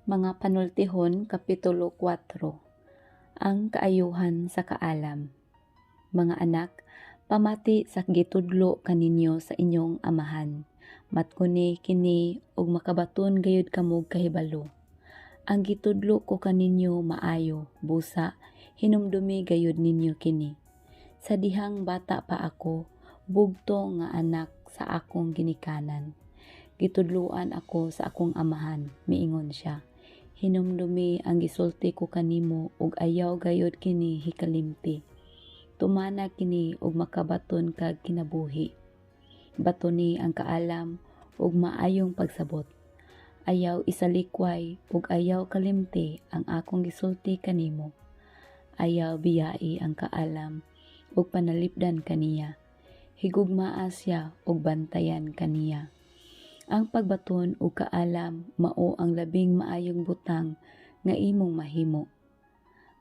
Mga Panultihon Kapitulo 4. Ang kaayuhan sa kaalam. Mga anak, pamati sa gitudlo kaninyo sa inyong amahan. Matkuni kini ug makabaton gayud kamog kahibalo. Ang gitudlo ko kaninyo maayo, busa hinumdumi gayud ninyo kini. Sa dihang bata pa ako, bugto nga anak sa akong ginikanan. Gitudloan ako sa akong amahan, miingon siya. Hinumdumi ang gisulti ko kanimo ug ayaw gayud kini hikalimti. Tumana kini ug makabaton kag kinabuhi. Batoni ang kaalam ug maayong pagsabot. Ayaw isalikway ug ayaw kalimti ang akong gisulti kanimo. Ayaw biyai ang kaalam ug panalipdan kaniya. Higugmaa siya ug bantayan kaniya. Ang pagbaton og kaalam mao ang labing maayong butang nga imong mahimo.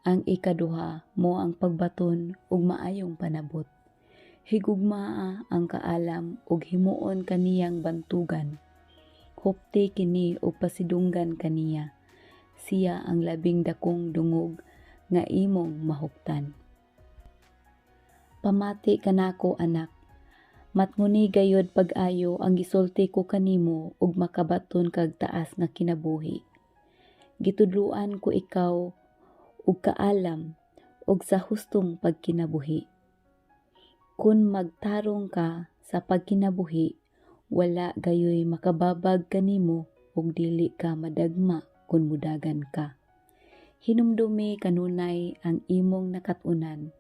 Ang ikaduha mao ang pagbaton og maayong panabot. Higugmaa ang kaalam ug himuon kaniyang bantugan. Hupti kini ug pasidunggan kaniya. Siya ang labing dakong dungog nga imong mahuptan. Pamati kanako, anak. Matnguni gayud pag-ayo ang gisulti ko kanimo ug makabaton kag taas nga kinabuhi. Gitudloan ko ikaw og kaalam ug sa hustong pagkinabuhi. Kun magtarong ka sa pagkinabuhi, wala gayoy makababag kanimo ug dili ka madagma kun mudagan ka. Hinumdumi kanunay ang imong nakat-unan.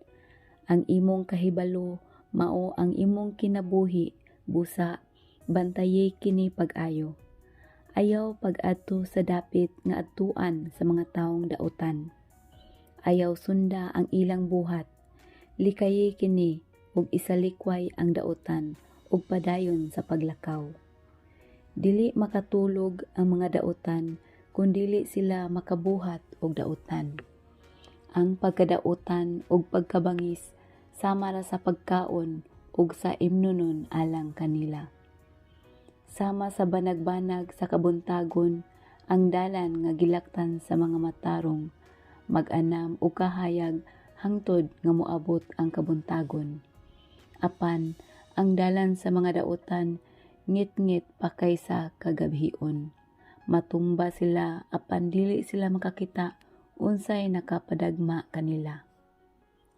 Ang imong kahibalo mao ang imong kinabuhi, busa bantayi kini pag-ayo. Ayaw pag-adto sa dapit nga adtuan sa mga tawong dautan. Ayaw sunda ang ilang buhat. Likayi kini ug isalikway ang dautan ug padayon sa paglakaw. Dili makatulog ang mga dautan kung dili sila makabuhat og dautan. Ang pagkadautan ug pagkabangis sama ra sa pagkaon ug sa imnonon alang kanila. Sama sa banag-banag sa kabuntagon ang dalan nga gilaktan sa mga matarong, mag-anam og kahayag hangtod nga moabot ang kabuntagon. Apan ang dalan sa mga dautan ngitngit pa kaysa kagabhion. Matumba sila apan dili sila makakita unsay nakapadagma kanila.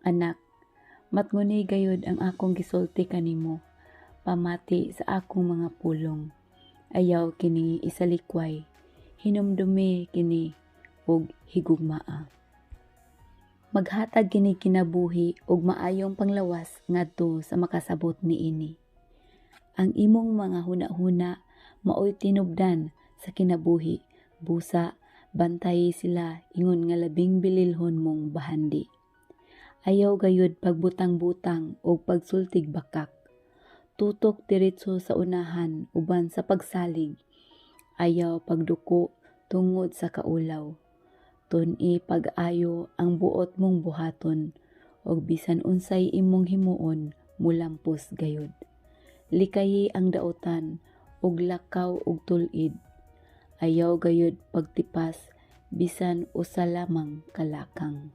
Anak, matnguni gayud ang akong gisulti kanimo, pamati sa akong mga pulong. Ayaw kini isalikway, hinumdumi kini ug higugmaa. Maghatag kini kinabuhi ug maayong panglawas ngadto sa makasabot niini. Ang imong mga hunahuna maoy tinubdan sa kinabuhi, busa bantayi sila ingon nga labing bililhon mong bahandi. Ayaw gayud pagbutang-butang og pagsultig bakak. Tutok diretso sa unahan uban sa pagsalig. Ayaw pagduko tungod sa kaulaw. Tun-i pag-ayo ang buot mong buhaton ug bisan unsay imong himuon molampos gayud. Likayi ang dautan ug lakaw og tul-id. Ayaw gayud pagtipas bisan usa lamang ka lakang.